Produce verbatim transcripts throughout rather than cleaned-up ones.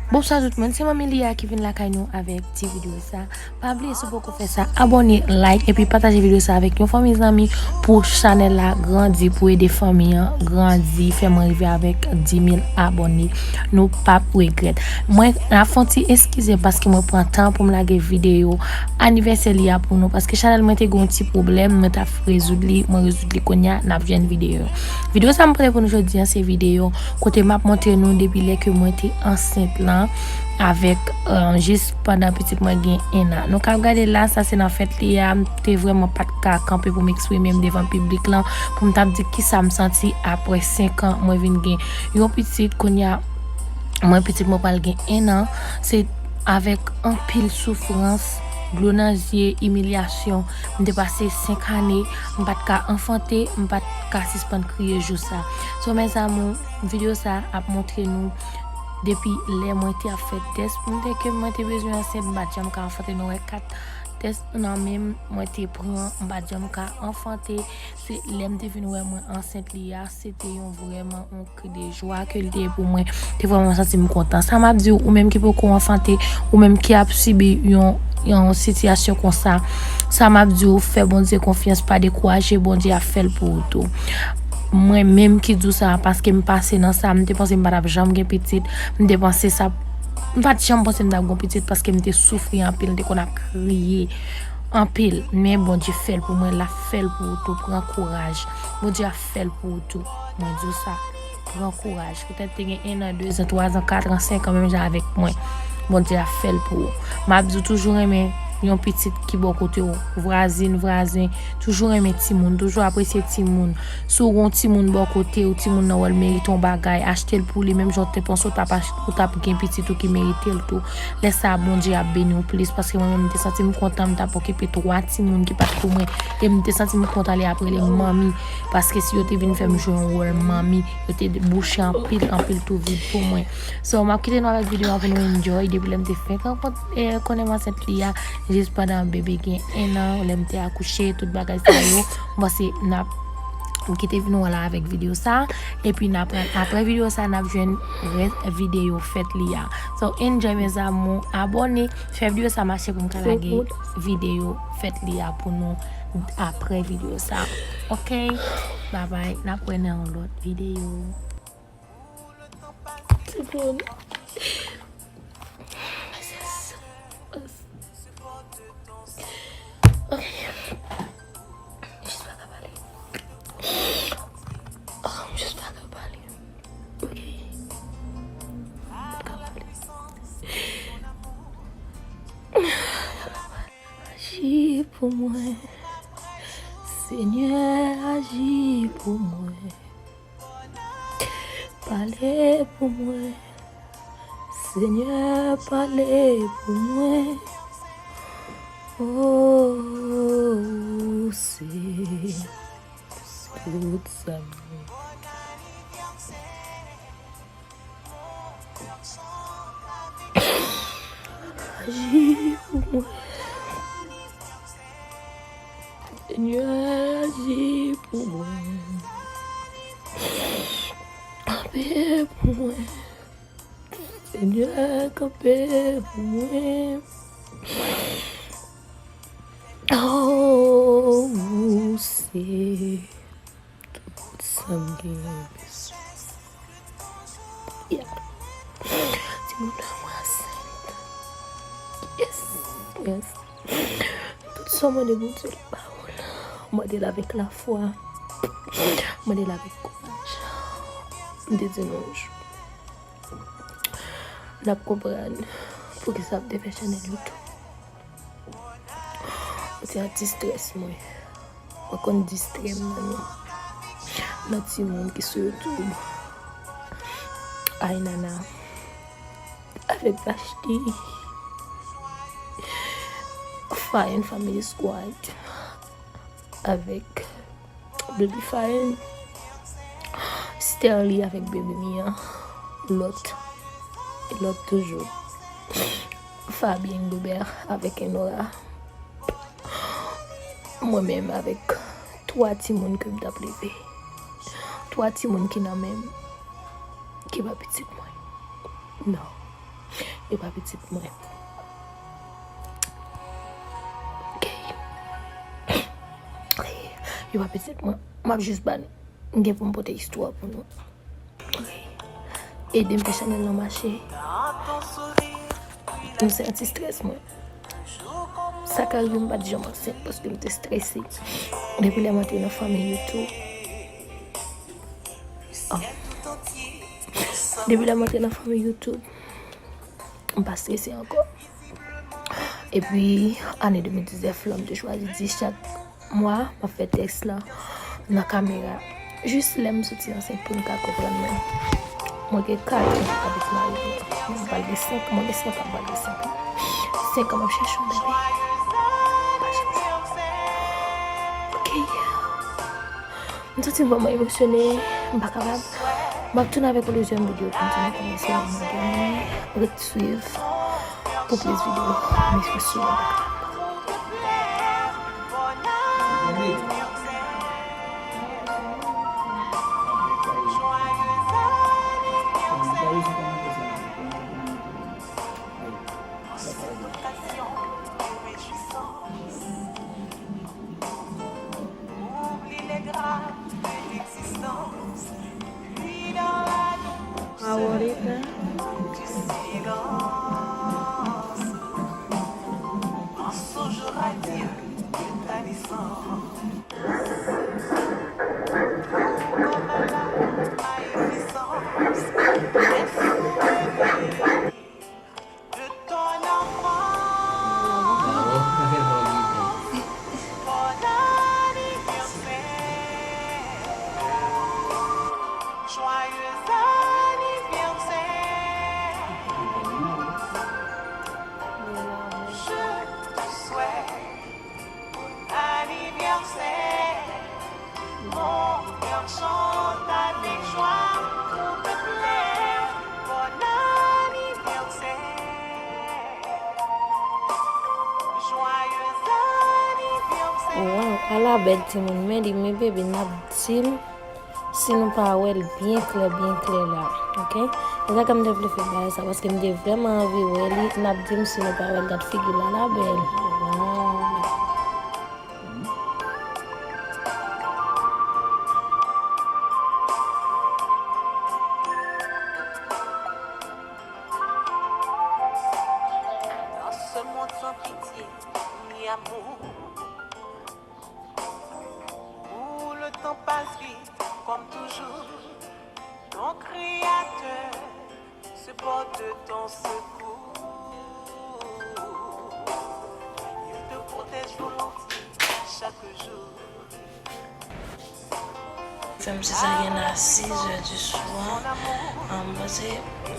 Bonswa tout moun, se Manmi Lia ki vin lakay nou avèk ti videyo sa. Pa bliye, si w poko fè sa, abòne, like, epi pataje videyo sa avèk yon fanmi zanmi pou chanèl la grandi, pou ede fanmi an grandi, fè mwen rive avèk dis mil abòne. Nou p ap regrèt. Mwen ap fè yon ti eskize paske mwen pran tan pou m lage videyo anivèsè Lia pou nou, paske chanèl mwen te gen yon ti pwoblèm, mwen t ap rezoud li, mwen rezoud li kounye a, n ap jwenn videyo. Videyo sa m prepare pou nou jodi a, se videyo kote m ap montre nou depi lè ke mwen te ansent lan avèk, euh, jis pandan pitit mwen gen enn an. Nou ka gade la, sa se nan fèt li a, m te vrèman pa t ka kanpe pou m eksprime m devan piblik lan, pou m t ap di kisa m santi apre senk an mwen vin gen yon pitit, kounye a mwen pitit mwen pral gen enn an, se avèk anpil soufrans, dlo nan zye, imilyasyon. M te pase senk ane, m pa t ka anfante, m pa t ka sispann kriye jou sa. So, mes amours, videyo sa ap montre nou depi lè mwen te ap fè tès pou m te ke mwen te bezwen ansent, m pa t janm ka anfante, nou wè kat tès nan men m, mwen te pran, m pa t janm ka anfante. Se lè m te vin wè mwen ansent li a, se te yon vrèman yon kri de jwa ke l te ye pou mwen. Te vrèman santi m kontan. Sa m ap di w, ou menm ki poko anfante, ou menm ki ap sibi yon, yon sitiyasyon konsa, sa m ap di w, fè Bondye konfyans, pa dekouraje, Bondye ap fè l pou ou tou. Mwen menm ki di w sa, paske m pase nan sa, m te panse m pa t ap janm gen pitit, m te panse sa, m pa t janm panse m t ap gen pitit paske m te soufri anpil, m te konn ap kriye anpil. Men Bondye fè l pou mwen, l ap fè l pou ou tou, pran kouraj. Bondye ap fè l pou ou tou. Mwen di w sa, pran kouraj. Petèt te gen enn an, dezan, twazan, katran, senkan, menm jan avèk mwen. Bondye ap fè l pou ou. M ap di w, toujou renmen yon pitit ki bò kote w. Vwazin, vwazen, toujou renmen timoun, toujou apresye timoun. Si w gen yon timoun bò kote w, timoun nan wè l merite yon bagay, achte l pou li, menm jan w te panse w t ap ach-, ou t ap gen pitit ou ki merite l tou. Lè sa a, Bondye ap beni w plis, paske mwen menm, m te santi m kontan, m t ap okipe twa timoun ki pa t pou mwen, e m te santi m kontan lè y ap rele m manmi, paske si yo te vin fè m jwe yon wòl manmi, yo te bouche anpil, anpil twou vid pou mwen. So, m ap kite nou avèk videyo a pou nou enjoy. Depi lè m te fenk rankont-, eh, konnen m ansent li a, jis pandan bebe gen enn an, lè m te akouche, tout bagay sa yo, m panse n ap kite nou la avèk videyo sa. Epi n ap, apre videyo sa, n ap jwenn rès videyo fèt li a. So, enjoy, mes amours, abòne, fè videyo sa mache pou m ka lage videyo fèt li a pou nou apre videyo sa. Ok? Bye bye, n ap wè nan yon lòt videyo. Timoun. Ok. Jis pa ka pale. Oh, m jis pa ka pale. Ok. Pa ka pale. Aji pou mwen. Senyè, aji pou mwen. Pale pou mwen. Senyè, pale pou mwen. Oh, se tout sa m gen. Aji pou mwen. Senyè, aji pou mwen. Kanpe pou mwen. Senyè, kanpe pou mwen. Oh, ou se tout sa m genyen bezwen. Yeah. Timoun, mwen ansent. Yes, yes. Tout sa w mande Bondye, l ba ou l. Mande l avèk lafwa. Mande l avèk kouraj. M te di nou yon jou, n ap konprann poukisa m te fè chanèl YouTube. Mwen te an distrès mwen. Mwen konn distrè m nan, nan timoun ki sou YouTube. Ay nana. Avèk Vashti. Fine Family Squad. Avèk Baby Fine, Sterly avèk Baby Mia, lòt, e lòt toujou. Fabien Gobert avèk Enora. Mwen menm avèk twa timoun ke m t ap leve. Twa timoun ki nan men m, ki pa pitit mwen. Non. Yo pa pitit mwen. Ok. Yo pa pitit mwen. M ap jis ba nou. M gen pou m pote istwa pou nou. Ok. Ede m fè chanèl lan mache. M santi strès mwen. Sa ka rive m pa t janm ansent paske m te strese. Depi lè m antre nan fanmi YouTube. Oh. Depi lè m antre nan fanmi YouTube, m pa strese ankò. Epi, ane de mil diznèf lan, m te chwazi di chak mwa, m ap fè tès lan nan kamera. Jis lè m soti ansent pou n ka konprann mwen. Mwen gen kat an avèk mari mwen. Mwen pral gen senk, mwen gen senk an, m pral gen senk an. Senk an, m ap chèche yon bebe. Ok. M santi m vrèman emosyone, m pa kapab. M ap tounen avèk yon dezyèm videyo pou m di nou kòman se yon moun gen ret swiv pou plis videyo. Mèsi, mèsi, m pa kapab. Oublie les grâces de l'existence, puis dans la douceur du silence, pense toujours à Dieu et ta naissance. Comme à la magnificence, laisse-nous rêver. De ton enfant. Bon anniversaire. Joyeux anniversaire. Je te souhaite bon anniversaire. Mon cœur chante avec joie pour te plaire. Bon anniversaire. Joyeux anniversaire. Waw, ala bèl timoun, men li, men bebe, n ap di l si nou pa wè l byen klè, byen klè la, ok? E sa k fè m te vle fè bagay sa, paske m te vrèman anvi wè li, n ap di m si nou pa wè l, gad figi l, ala bèl. Waw. Dans ce monde sans pitié ni amour, où le temps passe vite comme toujours, ton Créateur se porte ton secours. Il te protège volontiers chaque jour. Fè m se sa gen a sis zè di swa. An, m panse,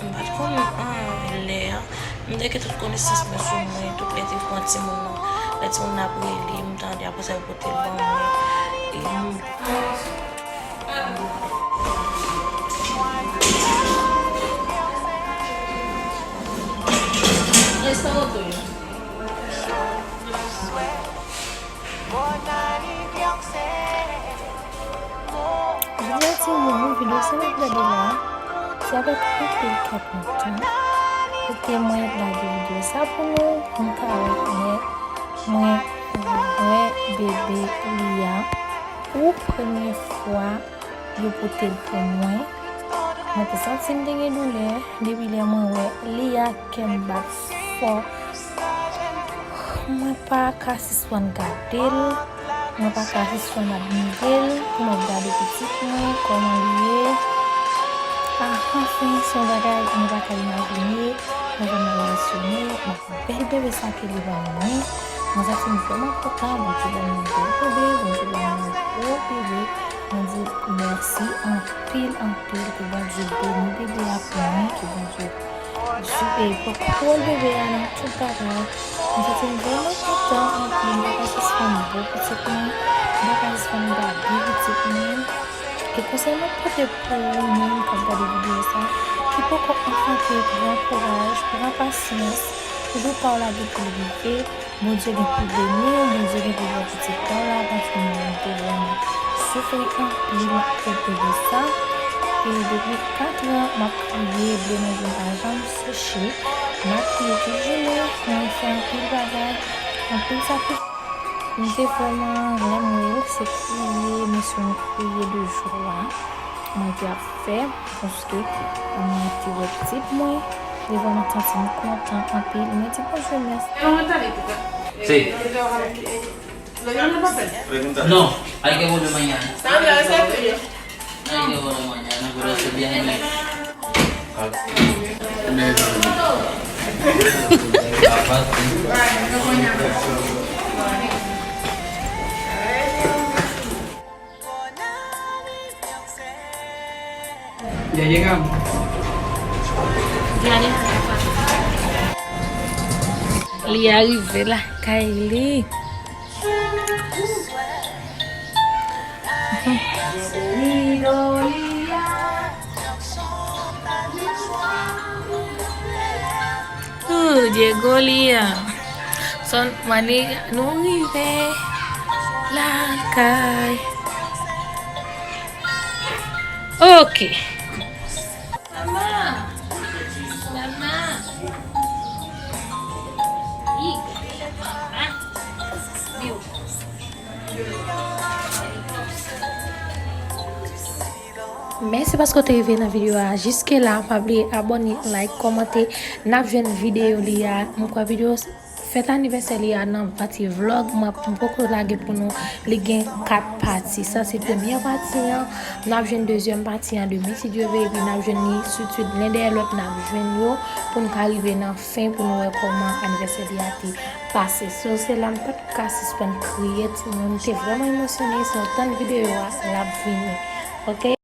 m pa t konn, an, lè a. M te gen tout konesans mwen sou mwen, tout lè te pran timoun nan. Lè timoun nan ap rele, m tande, apre sa yo pote l ban mwen. E m Videyo ti moun, videyo sa n ap gade la, se avèk anpil kè kontan kote mwen lage videyo sa pou nou, pou n ka wè kòman mwen wè bebe Lia pou premye fwa. Yo pote l pou mwen. Mwen te santi m te gen doulè. Depi lè mwen wè Lia, kè m bat fò. Mwen pa ka sispann gade l. Mwen pa ka sispann admire l. Pou m ap gade pitit mwen, kòman li ye. Ah, anfen, se yon bagay mwen pa ka imajine. Mwen vrèman emosyone. Bèl bebe sa ke li ban mwen. Mwen santi m vrèman kontan. Bondye ban mwen yon bèl bebe. Bondye ban mwen yon gwo bebe. Mwen di mèsi anpil, anpil. Ke Bondye beni bebe a pou mwen. Ke Bondye di, e, pran kontwòl bebe a nan tout bagay. Mwen santi m vrèman kontan anpil. M pa ka sispann bo pitit mwen. M pa ka sispann gade pitit mwen. E konsèy mwen pote pou ou menm k ap gade videyo sa, ki poko anfante, pran kouraj, pran pasyans, jou pa w la gentan rive, Bondye gen pou beni w, Bondye gen pou ba w pitit pa w la, paske mwen menm tou vrèman soufri anpil pou bebe sa. E depi kat an, m ap kriye, dlo nan je m pa janm seche. M ap kriye tout jounen, mwen fè anpil bagay, anpil sakrifis. M te vrèman renmen l, se kriye, mwen sou yon kriye de jwa. Mwen te ap fè, paske mwen te wè pitit mwen, li vrèman santi m kontan anpil. Mwen di Bondye mèsi. Se. No, hay que volver mañana. Hay que volver mañana, pero se viene. Ya llegamos. Li arive lakay li. Ooh, Diego Lia. Son mani nou rive lakay. Ok. Mama. Mama. Ih, mama. Biu. Mèsi paske w te rive nan videyo a jiske la. Pa bliye abòne, like, kòmante. N ap jwenn videyo li a. M kwè videyo fèt anivèsè li a nan pati vlog. M ap, m poko lage pou nou. Li gen kat pati. Sa se premyè pati an. N ap jwenn dezyèm pati an demen si Dye vle. Epi n ap jwenn li sou twit len dèyè lòt. N ap jwenn yo pou n ka rive nan fen pou nou wè kòman anivèsè li a te pase. So, se la m pa t ka sispann kriye, timoun. M te vrèman emosyone. Si w tann videyo a, l ap vini. Ok?